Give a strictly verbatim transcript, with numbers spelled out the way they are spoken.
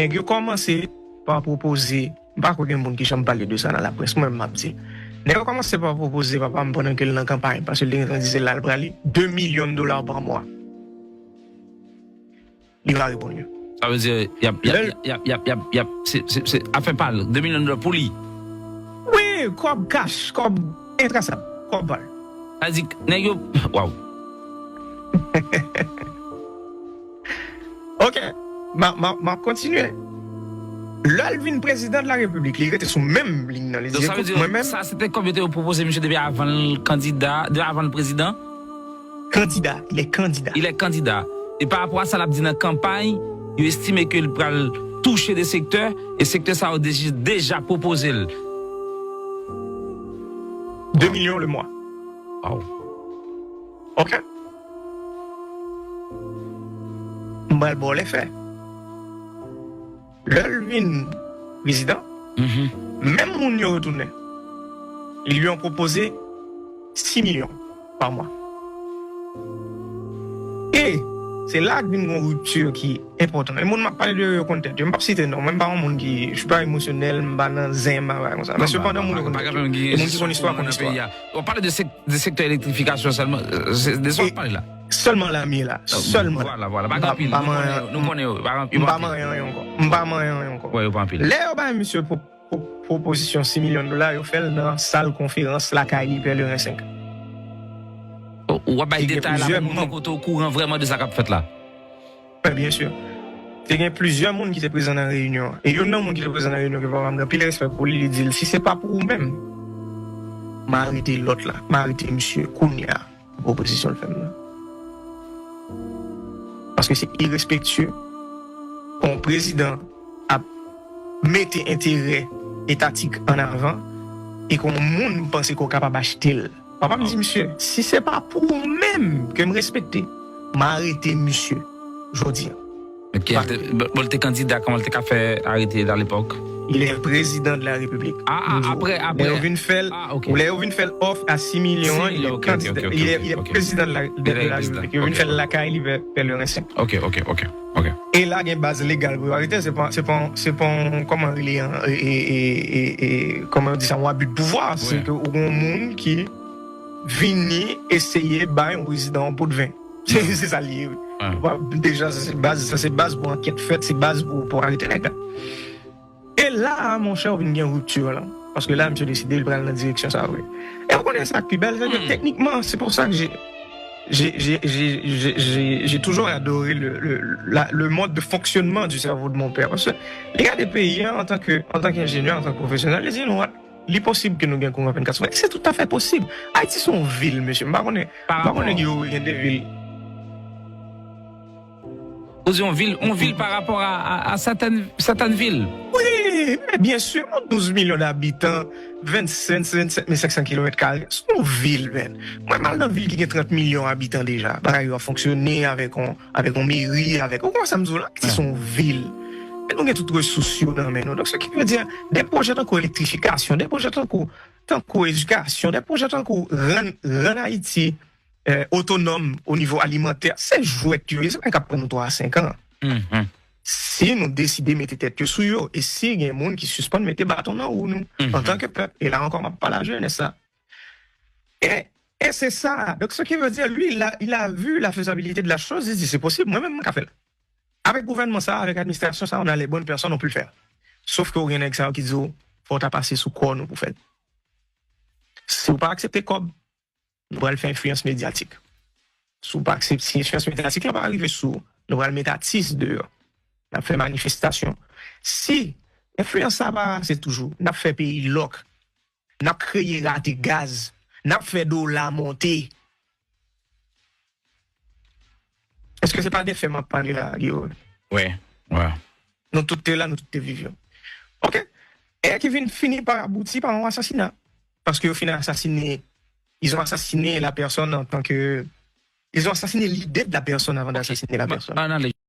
Nèg yo kòmanse pa pwopoze, m pa kwè gen moun ki janm pale de sa nan laprès, mwen menm m ap di. Nèg yo kòmanse pa pwopoze papa m pandan ke l nan kanpay, paske l te gentan di se la l prale, de milyon dola pa mwa. Li pa reponn yo. Sa vle di, y ap, y ap, Lè l- y ap, y ap, y ap, y ap, se, se, se afè pa l, de milyon dola pou li. Wi, kòb kach, kòb entrasab, kòb pa l. Sa di, nèg yo, waw. Ok, m a, m a, m ap kontinye. Lè l vin prezidan de la repiblik, li rete sou menm liy nan. Li di, Donk, sa vle di, mwen menm, sa se te kòb yo te pwopoze misye depi avan l kandida, depi avan l prezidan? Kandida, il est candidat. Il est candidat. E pa rapò a sa l ap di nan kanpay, yo estime ke l pral touche de sektè, e sektè sa yo deja, deja pwopoze l. De milyon le mwa. Waw. Ok. M pral ba w lè fè. Lè l vin prezidan, Mhm. menm moun yo retounen. Ils lui ont proposé six millions par mois. E se la k vin gon ripti ki enpòtan. E moun m ap pale de yo konn tèt yo. M p ap site non, mwen m pa yon moun ki, je suis pas émotionnel, m pa nan zen, m pa bagay konsa. Men sepandan, moun yo konn tèt yo. E moun ki konn istwa, konn istwa. W ap pale de sèk-, de sektè elektrifikasyon sèlman, euh, se de sa w ap pale la. Sèlman lame la, sèlman. Vwala, vwala. Pa gen anpil. Nou konnen yo, nou konnen yo. M pa manyen anyen ankò. M pa manyen anyen ankò. Wè, yo pa anpil. Lè yo bay misye pwo-, pwo-, pwopozisyon sis milyon dola, yo fè l nan sal konferans lakay li Pèleren senk. Ou ap bay detay la pou moun kote okouran vrèman de sa k ap fèt la. Wi, byen si. Te gen plizyè moun ki te prezan nan reyinyon an. E youn nan moun ki te prezan nan reyinyon, ke papa m gen anpil respè pou li, li di l, si se pa pou ou menm, m arete lòt la, m arete misye kounye a. Pwopozisyon l fè m nan. Paske se irespektye pou yon prezidan ap mete enterè etatik an avan e ke yon moun panse ke w kapab achte l. Papa m di, misye, si se pa pou ou menm ke m respekte, m arete misye jodi a. Ok, bon, l te kandida, kòman l te ka fè arete l alepòk? Il est président de la République. Ah, ah, apre, apre. Lè yo vin fè l, ah, ok. Lè yo vin fè l òf a sis milyon an, il est candidat, il est, il est président de la, de, de la République. Yo vin fè l lakay li Pè-, Pèleren senk. Ok, ok, ok, ok. E la gen baz legal pou yo arete, se pa, se pa, se pa yon, kòman rele an, e, e, e, e, e, kòman yo di sa, yon abi de pouvwa, se ke ou gen yon moun ki vini eseye bay yon prezidan yon pot ven. Se, se sa l ye, wi. Bon, deja, sa se baz, sa se baz pou ankèt fèt, se baz pou, pou arete nèg la. E la a, monchè, ou vin gen ripti la. Paske la, misye deside li pral nan direksyon sa a vre. E ou konnen sa k pi bèl, se ke teknikman, c'est pour ça que j'ai, j'ai, j'ai, j'ai, j'ai, j'ai, j'ai toujours adoré le, le, la, le mode de fonctionnement du cerveau de mon père. Paske li gade peyi a, antan ke, antan ke enjenyè, antan ke pwofesyonèl, li di, nou, li posib ke nou gen kouran vennkat sou vennkat. Se toutafè posib. Ayiti se yon vil, mesye. M pa konnen, m pa konnen Guerrier gen de vil. Ou di yon vil, yon vil pa rapò a, a, a sètèn, sètèn vil. Wi, men byen si, nou douz milyon d'abitan, vennsenk, vennsèt mil senk san kilomèt kare. Se yon vil, men. Mwen, m al nan vil ki gen trant milyon abitan deja. Bagay yo ap fonksyone avèk yon avèk yon meri, avèk, ou konprann sa m di w la? Ayiti se yon vil. Men nou gen tout resous yo nan men nou. Donk, ce qui veut dire, de pwojè tankou elektrifikasyon, de pwojè tankou, tankou edikasyon, de pwojè tankou rann, rann Ayiti, euh, otonòm o nivo alimantè, se jwèt yo ye, se pa k ap pran nou twa a senk an. Si nou deside mete tèt yo sou yo, e si gen moun ki sispann mete baton nan wou nou, antan ke pèp, e la ankò, m ap pale a jenès la. E, e se sa. Donk, ce qui veut dire, lui, il a, il a vu la faisabilité de la chose, il dit, c'est possible, mwen menm, mwen ka fè l. Avèk gouvènman sa, avèk administrasyon sa, on a les bonnes personnes, on peut le faire. Sof ke ou gen nèg sa yo ki di w, fò w ta pase sou kò nou pou fè l. Si w pa aksepte kòb, nou pral fè enfliyans medyatik. Si w pa aksepte, si enfliyans medyatik la pa rive sou w, nou pral met atis deyò. N ap fè manifestasyon. Si enfliyans sa pa ase toujou, n ap fè peyi lòk. N ap kreye rate gaz. N ap fè dola monte. Èske se pa de fè m ap pale la, Guerrier? Wi, wi. Nou tout te la, nou tout te viv yo. Ok? E ki vin fini pa abouti pa yon asasina. Paske yo fin asasine, ils ont assassiné la personne en tant que, ils ont assassiné l'idée de la personne avant d'assassiner la personne. Ann ale.